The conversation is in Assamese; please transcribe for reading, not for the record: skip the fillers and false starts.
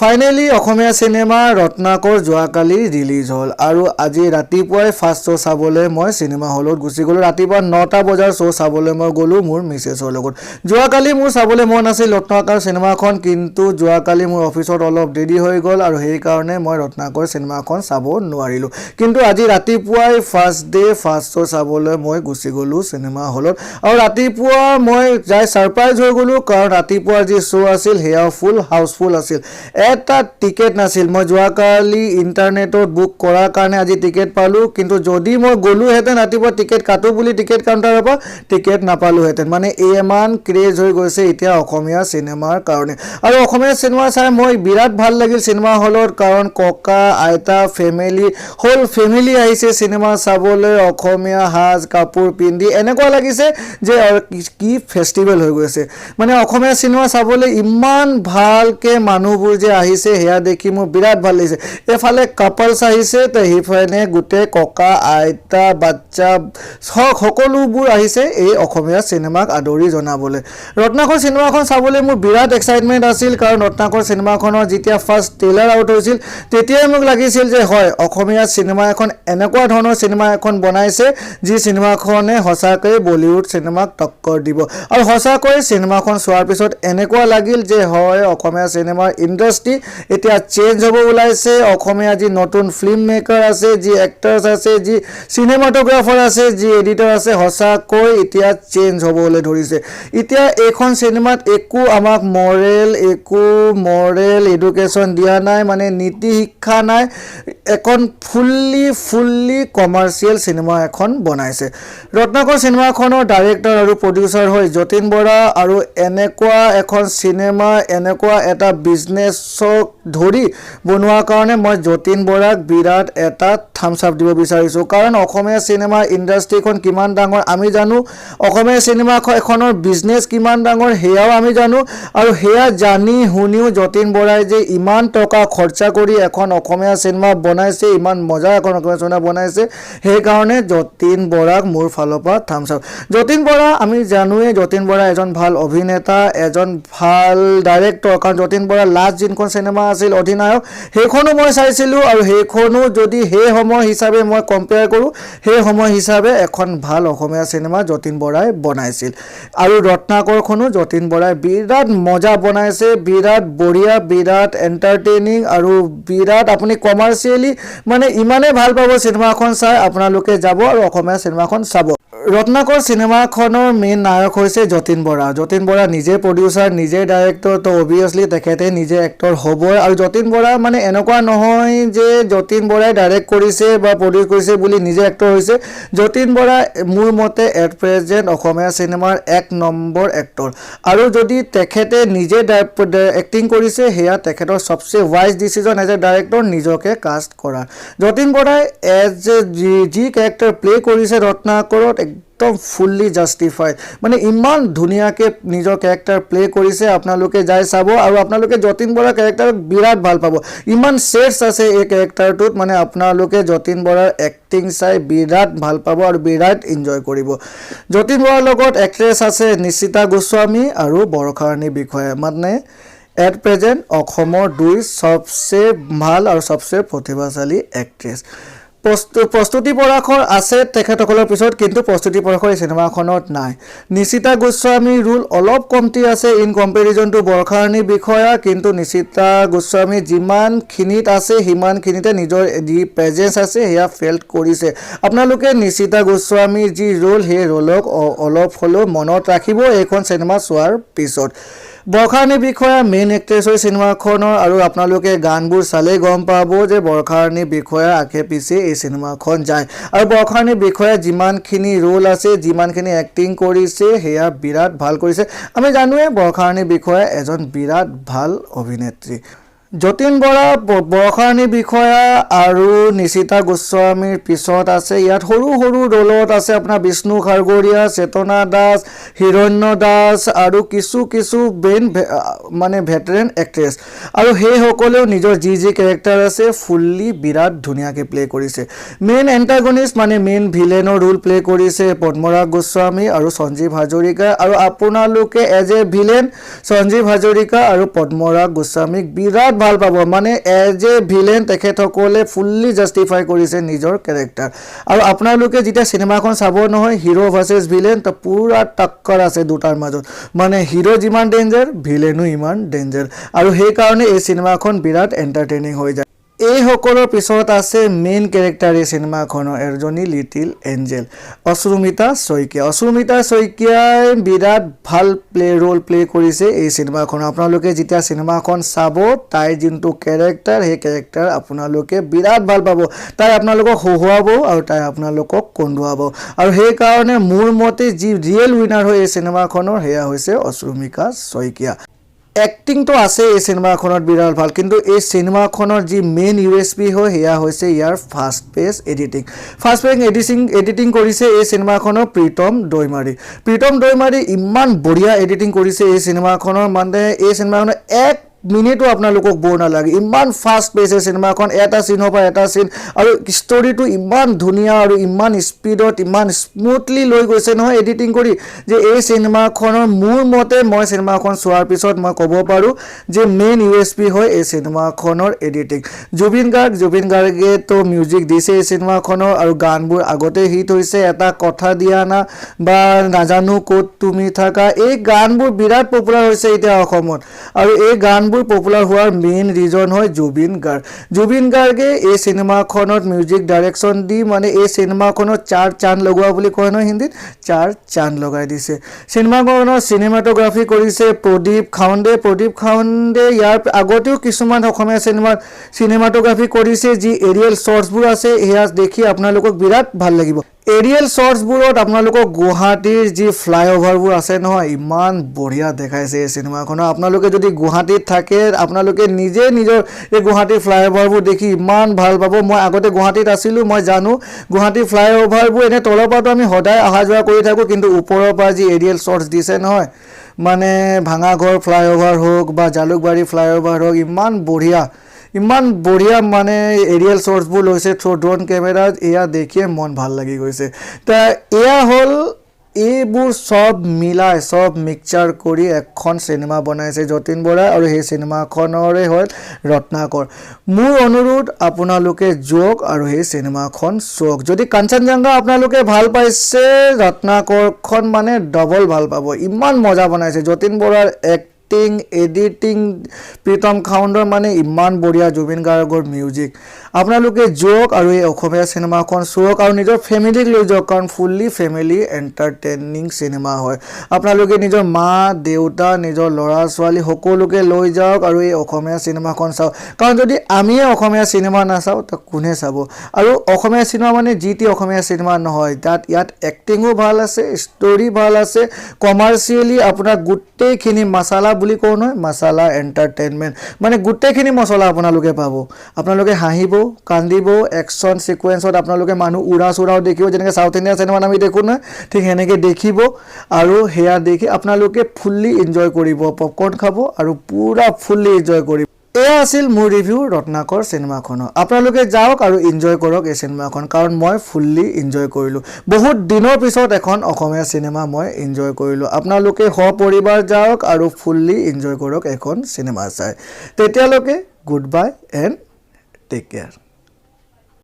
ফাইনেলি অসমীয়া চিনেমা ৰত্নাকৰ যোৱাকালি ৰিলিজ হ'ল আৰু আজি ৰাতিপুৱাই ফাৰ্ষ্ট শ্ব' চাবলৈ মই চিনেমা হলত গুচি গ'লোঁ। ৰাতিপুৱা 9টা বজাৰ শ্ব' চাবলৈ মই গ'লোঁ মোৰ মিছেছৰ লগত। যোৱাকালি মোৰ চাবলৈ মন আছিল ৰত্নাকৰ চিনেমাখন, কিন্তু যোৱাকালি মোৰ অফিচত অলপ দেৰি হৈ গ'ল আৰু সেইকাৰণে মই ৰত্নাকৰ চিনেমাখন চাব নোৱাৰিলোঁ। কিন্তু আজি ৰাতিপুৱাই ফাৰ্ষ্ট ডে ফাৰ্ষ্ট শ্ব' চাবলৈ মই গুচি গ'লোঁ চিনেমা হলত আৰু ৰাতিপুৱা মই যাই ছাৰপ্ৰাইজ হৈ গ'লোঁ, কাৰণ ৰাতিপুৱা যি শ্ব' আছিল সেয়াও ফুল হাউচফুল আছিল, এটা টিকেট নাছিল। মই যোৱাকালি ইণ্টাৰনেটত বুক কৰাৰ কাৰণে আজি টিকেট পালোঁ, কিন্তু যদি মই গ'লোহেঁতেন ৰাতিপুৱা টিকেট কাটো বুলি টিকেট কাউণ্টাৰৰ পৰা টিকেট নাপালোহেঁতেন। মানে ইমান ক্ৰেজ হৈ গৈছে এতিয়া অসমীয়া চিনেমাৰ কাৰণে। আৰু অসমীয়া চিনেমা চাই মই বিৰাট ভাল লাগিল চিনেমা হলত, কাৰণ ককা আইতা ফেমিলি, হোল ফেমিলি আহিছে চিনেমা চাবলৈ। অসমীয়া সাজ কাপোৰ পিন্ধি এনেকুৱা লাগিছে যে আৰু কি ফেষ্টিভেল হৈ গৈছে। মানে অসমীয়া চিনেমা চাবলৈ ইমান ভালকৈ মানুহবোৰ যে আহিছে, সেয়া দেখি মোৰ বিৰাট ভাল লাগিছে। এইফালে কাপলছ আহিছে, তো সেইফালে গোটেই ককা আইতা বাচ্চা সকলোবোৰ আহিছে এই অসমীয়া চিনেমাক আদৰি জনাবলৈ। ৰত্নাকৰ চিনেমাখন চাবলৈ মোৰ বিৰাট এক্সাইটমেণ্ট আছিল, কাৰণ ৰত্নাকৰ চিনেমাখনৰ যেতিয়া ফাৰ্ষ্ট ট্ৰেইলাৰ আউট হৈছিল, তেতিয়াই মোক লাগিছিল যে হয়, অসমীয়া চিনেমা এখন এনেকুৱা ধৰণৰ চিনেমা এখন বনাইছে যি চিনেমাখনে সঁচাকৈয়ে বলিউড চিনেমাক টক্কৰ দিব। আৰু সঁচাকৈ চিনেমাখন চোৱাৰ পিছত এনেকুৱা লাগিল যে হয়, অসমীয়া চিনেমাৰ ইণ্ডাষ্ট্ৰি এতিয়া চেঞ্জ হ'ব ওলাইছে। অসমীয়া যি নতুন ফিল্ম মেকাৰ আছে, যি এক্টাৰ্ছ আছে, যি চিনেমাটোগ্ৰাফাৰ আছে, যি এডিটৰ আছে, সঁচাকৈ এতিয়া চেঞ্জ হ'বলৈ ধৰিছে। এতিয়া এইখন চিনেমাত একো আমাক মৰেল এডুকেশ্যন দিয়া নাই, মানে নীতি শিক্ষা নাই। এখন ফুল্লি ফুল্লি কমাৰ্চিয়েল চিনেমা এখন বনাইছে। ৰত্নাকৰ চিনেমাখনৰ ডাইৰেক্টৰ আৰু প্ৰডিউচাৰ হয় যতীন বৰা। আৰু এনেকুৱা এখন চিনেমা এনেকুৱা এটা বিজনেছক ধৰি বনোৱাৰ কাৰণে মই যতীন বৰাক বিৰাট এটা থামছ আপ দিব বিচাৰিছোঁ, কাৰণ অসমীয়া চিনেমা ইণ্ডাষ্ট্ৰিখন কিমান ডাঙৰ আমি জানো, অসমীয়া চিনেমা এখনৰ বিজনেছ কিমান ডাঙৰ সেয়াও আমি জানো। আৰু সেয়া জানি শুনিও যতীন বৰাই যে ইমান টকা খৰচা কৰি এখন অসমীয়া চিনেমা বনাইছে, ইমান মজা এখন অসমীয়া চিনেমা বনাইছে, সেইকাৰণে যতীন বৰাক মোৰ ফালৰ পৰা থামছ আপ। যতীন বৰা আমি জানোৱেই, যতীন বৰা এজন ভাল অভিনেতা, এজন ভাল ডাইৰেক্টৰ, কাৰণ যতীন বৰাৰ লাষ্ট যোনখন চিনেমা আছিল অধিনায়ক, সেইখনো মই চাইছিলোঁ। আৰু সেইখনো যদি সেই সময় হিচাপে মই কম্পেয়াৰ কৰোঁ, সেই সময় হিচাপে এখন ভাল অসমীয়া চিনেমা যতীন বৰাই বনাইছিল। আৰু ৰত্নাকৰখনো যতীন বৰাই বিৰাট মজা বনাইছে, বিৰাট বঢ়িয়া, বিৰাট এণ্টাৰটেইনিং আৰু বিৰাট আপুনি কমাৰ্চিয়েলি মানে ইমানেই ভাল পাব চিনেমাখন চাই, আপোনালোকে যাব আৰু অসমীয়া চিনেমাখন চাব। ৰত্নাকৰ চিনেমাখনৰ মেইন নায়ক হৈছে যতীন বৰা। যতীন বৰা নিজে প্ৰডিউচাৰ, নিজে ডাইৰেক্টৰ, তো অভিয়াছলি তেখেতে নিজে এক্টৰ হ'বই। আৰু যতীন বৰা মানে এনেকুৱা নহয় যে যতীন বৰাই ডাইৰেক্ট কৰিছে বা প্ৰডিউচ কৰিছে বুলি নিজে এক্টৰ হৈছে। যতীন বৰা মোৰ মতে এট প্ৰেজেণ্ট অসমীয়া চিনেমাৰ এক নম্বৰ এক্টৰ। আৰু যদি তেখেতে নিজে এক্টিং কৰিছে, সেয়া তেখেতৰ চবচে wise decision as a director নিজকে কাষ্ট কৰা। যতীন বৰাই এজ এ যি যি কেৰেক্টাৰ প্লে কৰিছে ৰত্নাকৰত, একদম ফুল্লি জাষ্টিফাইড। মানে ইমান ধুনীয়াকৈ নিজৰ কেৰেক্টাৰ প্লে কৰিছে, আপোনালোকে যাই চাব আৰু আপোনালোকে যতীন বৰাৰ কেৰেক্টাৰক বিৰাট ভাল পাব। ইমান শ্বেডছ আছে এই কেৰেক্টাৰটোত, মানে আপোনালোকে যতীন বৰাৰ এক্টিং চাই বিৰাট ভাল পাব আৰু বিৰাট এনজয় কৰিব। যতীন বৰাৰ লগত এক্ট্ৰেছ আছে নিশিতা গোস্বামী আৰু বৰষাৰাণী বিষয়া, মানে এট প্ৰেজেণ্ট অসমৰ দুই চবচে ভাল আৰু চবচে প্ৰতিভাশালী এক্ট্ৰেছ। প্ৰস্তুতি পৰাশৰ আছে তেখেতসকলৰ পিছত, কিন্তু প্ৰস্তুতি পৰাশৰ এই চিনেমাখনত নাই। নিশিতা গোস্বামীৰ ৰোল অলপ কমটি আছে ইন কম্পেৰিজন টু বৰষাৰাণী বিষয়া, কিন্তু নিশিতা গোস্বামী যিমানখিনিত আছে সিমানখিনিতে নিজৰ যি প্ৰেজেঞ্চ আছে সেয়া ফেল্ট কৰিছে। আপোনালোকে নিশিতা গোস্বামীৰ যি ৰোল, সেই ৰোলক অলপ হ'লেও মনত ৰাখিব এইখন চিনেমা চোৱাৰ পিছত। বৰষাৰাণী বিষয়া মেইন এক্ট্ৰেছ হয় চিনেমাখনৰ আৰু আপোনালোকে গানবোৰ চালেই গম পাব যে বৰষাৰাণী বিষয়াৰ আশে পিছে এই চিনেমাখন যায়। আৰু বৰষাৰাণী বিষয়া যিমানখিনি ৰোল আছে, যিমানখিনি এক্টিং কৰিছে, সেয়া বিৰাট ভাল কৰিছে। আমি জানোৱে বৰষাৰাণী বিষয়া এজন বিৰাট ভাল অভিনেত্ৰী। যতীন বৰা, বৰষাৰাণী বিষয়া আৰু নিশিতা গোস্বামীৰ পিছত আছে ইয়াত সৰু সৰু ৰোলত আছে আপোনাৰ বিষ্ণু খাৰগৰীয়া, চেতনা দাস, হিৰণ্য দাস আৰু কিছু কিছু মেইন মানে ভেটেৰেন এক্ট্ৰেছ। আৰু সেইসকলেও নিজৰ যি যি কেৰেক্টাৰ আছে ফুল্লি বিৰাট ধুনীয়াকৈ প্লে কৰিছে। মেইন এণ্টাগনিষ্ট মানে মেইন ভিলেনৰ ৰোল প্লে কৰিছে পদ্মৰাগ গোস্বামী আৰু সঞ্জীৱ হাজৰিকা। আৰু আপোনালোকে as a villain Sanjeev Hazarika আৰু পদ্মৰাগ গোস্বামীক বিৰাট ভাল ভাল পাব। মানে এজ এ ভিলেন তেখেতসকলে ফুল্লি জাষ্টিফাই কৰিছে নিজৰ কেৰেক্টাৰ। আৰু আপোনালোকে যেতিয়া চিনেমাখন চাব নহয়, হিৰ' ভাৰ্চেছ ভিলেন, তো পূৰা টক্কৰ আছে দুটাৰ মাজত। মানে হিৰ' যিমান ডেঞ্জাৰ, ভিলেনো ইমান ডেঞ্জাৰ আৰু সেইকাৰণে এই চিনেমাখন বিৰাট এণ্টাৰটেইনিং হৈ যায়। এইসকলৰ পিছত আছে মেইন কেৰেক্টাৰ এই চিনেমাখনৰ, এজনী লিটিল এঞ্জেল অশ্ৰুমিতা শইকীয়া। অশ্ৰুমিতা শইকীয়াই বিৰাট ভাল ৰোল প্লে কৰিছে এই চিনেমাখনত। আপোনালোকে যেতিয়া চিনেমাখন চাব, তাইৰ যোনটো কেৰেক্টাৰ, সেই কেৰেক্টাৰ আপোনালোকে বিৰাট ভাল পাব। তাই আপোনালোকক হহুৱাব আৰু তাই আপোনালোকক কন্দুৱাব আৰু সেইকাৰণে মোৰ মতে যি ৰিয়েল উইনাৰ হয় এই চিনেমাখনৰ, সেয়া হৈছে অশ্ৰুমিকা শইকীয়া। এক্টিংটো আছে এই চিনেমাখনত বিৰাট ভাল, কিন্তু এই চিনেমাখনৰ যি মেইন ইউএছপি হয়, সেয়া হৈছে ইয়াৰ fast pace editing। Fast pace editing কৰিছে এই চিনেমাখনৰ প্ৰীতম দৈমাৰী। প্ৰীতম দৈমাৰী ইমান বঢ়িয়া এডিটিং কৰিছে এই চিনেমাখনৰ। মানে এই চিনেমাখনৰ এক মিনিটো আপোনালোকক ব'ৰ নালাগে। ইমান ফাষ্ট পেচ এই চিনেমাখন, এটা চিনৰ পৰা এটা চিন আৰু ষ্টৰিটো ইমান ধুনীয়া আৰু ইমান স্পীডত, ইমান স্মুথলি লৈ গৈছে নহয় এডিটিং কৰি যে এই চিনেমাখনৰ মোৰ মতে, মই চিনেমাখন চোৱাৰ পিছত মই ক'ব পাৰোঁ যে মেইন ইউএছপি হয় এই চিনেমাখনৰ এডিটিং। জুবিন গাৰ্গ, জুবিন গাৰ্গেতো মিউজিক দিছে এই চিনেমাখনৰ আৰু গানবোৰ আগতে হিট হৈছে। এটা কথা দিয়া না বা নাজানো ক'ত তুমি থাকা, এই গানবোৰ বিৰাট পপুলাৰ হৈছে এতিয়া অসমত আৰু এই গানবোৰ পপুলাৰ হোৱাৰ মেইন ৰিজন হয় জুবিন গাৰ্গ। জুবিন গাৰ্গে এই চিনেমাখনত মিউজিক ডাইৰেকশ্যন দি মানে এই চিনেমাখনত চাৰ চান্দ লগোৱা বুলি কয় নহয় হিন্দীত, চাৰ চান্দ লগাই দিছে। চিনেমাখনৰ চিনেমাটোগ্ৰাফী কৰিছে প্ৰদীপ খাউণ্ডে। প্ৰদীপ খাউণ্ডে ইয়াৰ আগতেও কিছুমান অসমীয়া চিনেমাত চিনেমাটোগ্ৰাফী কৰিছে। যি এৰিয়েল শ্বটছবোৰ আছে, সেয়া দেখি আপোনালোকক বিৰাট ভাল লাগিব। এৰিয়েল শ্বটছবোৰত আপোনালোকক গুৱাহাটীৰ যি ফ্লাইঅভাৰবোৰ আছে নহয়, ইমান বঢ়িয়া দেখাইছে এই চিনেমাখনত। আপোনালোকে যদি গুৱাহাটীত থাকে, আপোনালোকে নিজে নিজৰ এই গুৱাহাটীৰ ফ্লাইঅভাৰবোৰ দেখি ইমান ভাল পাব। মই আগতে গুৱাহাটীত আছিলোঁ, মই জানো গুৱাহাটীৰ ফ্লাইঅভাৰবোৰ এনেই তলৰ পৰাতো আমি সদায় অহা যোৱা কৰি থাকোঁ, কিন্তু ওপৰৰ পৰা যি এৰিয়েল শ্বটছ দিছে নহয়, মানে ভাঙাঘৰ ফ্লাইঅভাৰ হওক বা জালুকবাৰী ফ্লাইঅভাৰ হওক, ইমান বঢ়িয়া, ইমান বঢ়িয়া মানে এৰিয়েল শ্বটছবোৰ লৈছে থ্ৰু ড্ৰোন কেমেৰাত, এয়া দেখিয়ে মন ভাল লাগি গৈছে। তা এয়া হ'ল, এইবোৰ চব মিলাই, চব মিক্সাৰ কৰি এখন চিনেমা বনাইছে যতীন বৰাই আৰু সেই চিনেমাখনৰে হ'ল ৰত্নাকৰ। মোৰ অনুৰোধ, আপোনালোকে যাওক আৰু সেই চিনেমাখন চাওক। যদি কাঞ্চনজংঘা আপোনালোকে ভাল পাইছে, ৰত্নাকৰখন মানে ডবল ভাল পাব। ইমান মজা বনাইছে। যতীন বৰাৰ এক্টিং, এডিটিং, প্ৰীতম খাউণ্ডৰ মানে ইমান বঢ়িয়া, জুবিন গাৰ্গৰ মিউজিক। আপোনালোকে যাওক আৰু এই অসমীয়া চিনেমাখন চাওক আৰু নিজৰ ফেমিলিক লৈ যাওক, কাৰণ ফুল্লি ফেমিলি এণ্টাৰটেইনিং চিনেমা হয়। আপোনালোকে নিজৰ মা দেউতা, নিজৰ ল'ৰা ছোৱালী সকলোকে লৈ যাওক আৰু এই অসমীয়া চিনেমাখন চাওক, কাৰণ যদি আমিয়ে অসমীয়া চিনেমা নাচাওঁ, তো কোনে চাব? আৰু অসমীয়া চিনেমা মানে যি টি অসমীয়া চিনেমা নহয়। ইয়াত এক্টিঙো ভাল আছে, ষ্টৰি ভাল আছে, কমাৰ্চিয়েলি আপোনাৰ গোটেইখিনি মছলা বুলি কওঁ নহয়, মছলা এণ্টাৰটেইনমেণ্ট, মানে গোটেইখিনি মছলা আপোনালোকে পাব। আপোনালোকে হাঁহিব, কান্দিব, একশ্যন ছিকুৱেঞ্চত আপোনালোকে মানুহ উৰা চুৰাও দেখিব। যেনেকৈ চাউথ ইণ্ডিয়ান চিনেমাত আমি দেখোঁ নহয়, ঠিক সেনেকৈ দেখিব আৰু সেয়া দেখি আপোনালোকে ফুল্লি এনজয় কৰিব, পপকৰ্ণ খাব আৰু পূৰা ফুল্লি এনজয় কৰিব। এয়া আছিল মোৰ ৰিভিউ ৰত্নাকৰ চিনেমাখনৰ। আপোনালোকে যাওক আৰু এনজয় কৰক এই চিনেমাখন, কাৰণ মই ফুল্লি এনজয় কৰিলোঁ। বহুত দিনৰ পিছত এখন অসমীয়া চিনেমা মই এনজয় কৰিলোঁ। আপোনালোকে সপৰিবাৰ যাওক আৰু ফুল্লি এনজয় কৰক এখন চিনেমা চাই। তেতিয়ালৈকে good bye and take care।